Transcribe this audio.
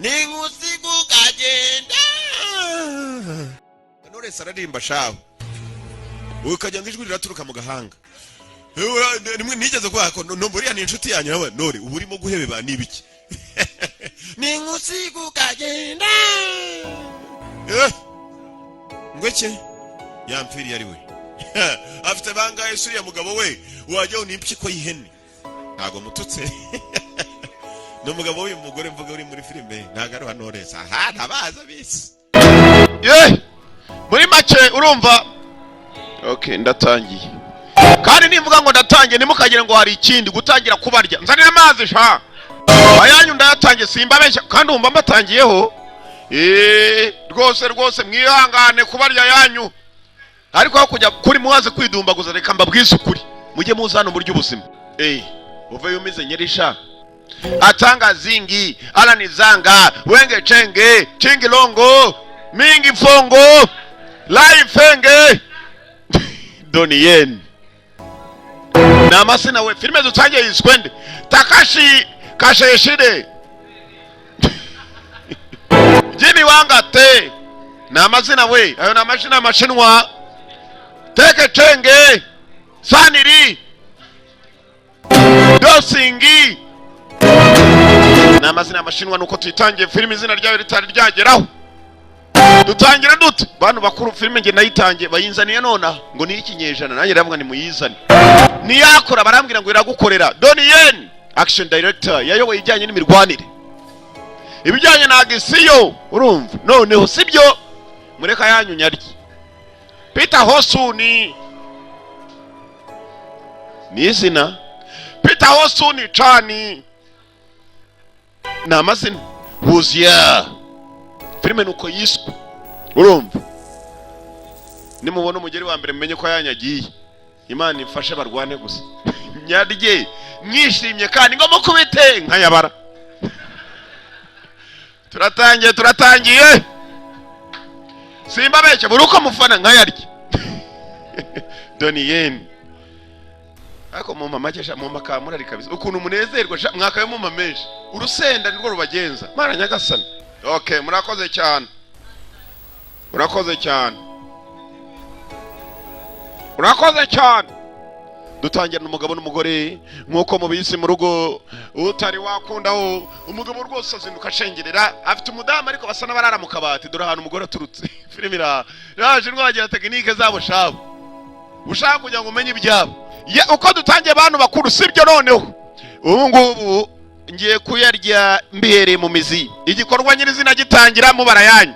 Ninkusiga ukagenda. Knowless araririmba shaho, ukajya ngo ijwi riraturuka mu gahanga. Rimwe nigeze kuvuga ko no buriya ni inshuti yanyu nawe nore uba urimo guhebeba. Ni ibiki? Ninkusiga ukagenda. Ngweke yampfiriye ari we afite bangahe se? Uriya mugabo we wajyaho ni impyiko y'ihene. Ntabwo mututse, ni umugabo w'uyu mugore mvuga uri muri filime, ntabwo ari uwa Knowless. Aha ntabaza bisi Ye, muri make urumva. Okay, ndatangiye. Kandi nimvuga ngo ndatangiye, ntimukagire ngo hari ikindi gutangira kubarya. Nzanira amazi sha, ayanyu ndayatangiye, simbabeshya. Kandi wumva mbatangiyeho. Rwose rwose mwihangane kubarya ayanyu, ariko aho kujya kuri muhaze kwidumbaguza, reka mbabwize ukuri, mujye muza hano murya ubuzima. Uveyo umeze nyerisha atanga zingi alanizanga wenge chenge chingilongo mingi fongo laifenge. Donnie Yen ni amazina we. Filime dutangiye yiswe nde? Takashi Kasheshire, Jimmy Wangate ni amazina we, ayo ni amazina y'amashinwa. Teke chenge saniri dosingi ni amazina y'amashinwa. Nuko tuyitangiye filime, izina ryayo ritari ryageraho. Dutangira dute, bantu bakuru? Filime nge nayitangiye bayinzaniye nonaha ngo ni ikinyejana, nanjye ndavuga ni muyizane niyakora, barambwira ngo iragukorera. Donnie Yen, action director, yayoboye ijyanye n'imirwanire, ibijyanye na action. Urumva noneho sibyo? Mureka yanyu nyarye. Peter Hosuni ni izina, Peter Hosuni Chani ni amazina. Wuziya filime nuko yiswe. Urumva nimubona umugeri wa mbere, mumenye ko yanyagiye. Imana ifashe barwane gusa, nyarye mwishimye kandi ngo mukubite nkayabara. Turatangiye, turatangiye, simbabeshya, buri uko mufana nkayarya. Donnie Yen, ariko mumpa make sha, mumpa kamurari kabisa. Ukuntu munezerwa sha, mwakaye mumpa menshi. Urusenda nirwo rubagenza. Mana nyagasani! Okay, murakoze cyane, murakoze cyane, murakoze cyane. Dutangirana umugabo n'umugore nk'uko mubizi mu rugo utari wakundaho. Umugabo rwose azinduka ashengerera, afite umudamu ariko basa n'abarara mu kabati. Dore ahantu umugore aturutse. Filime iraje rwagira tekinike zabo shabo, ushaka kugira ngo umenye ibyabo. Uko dutangiye, bantu bakuru, sibyo? Noneho ubu ngubu ngiye kuyarya mbihereye mu mizi. Igikorwa nyirizina gitangira mubara yanyu.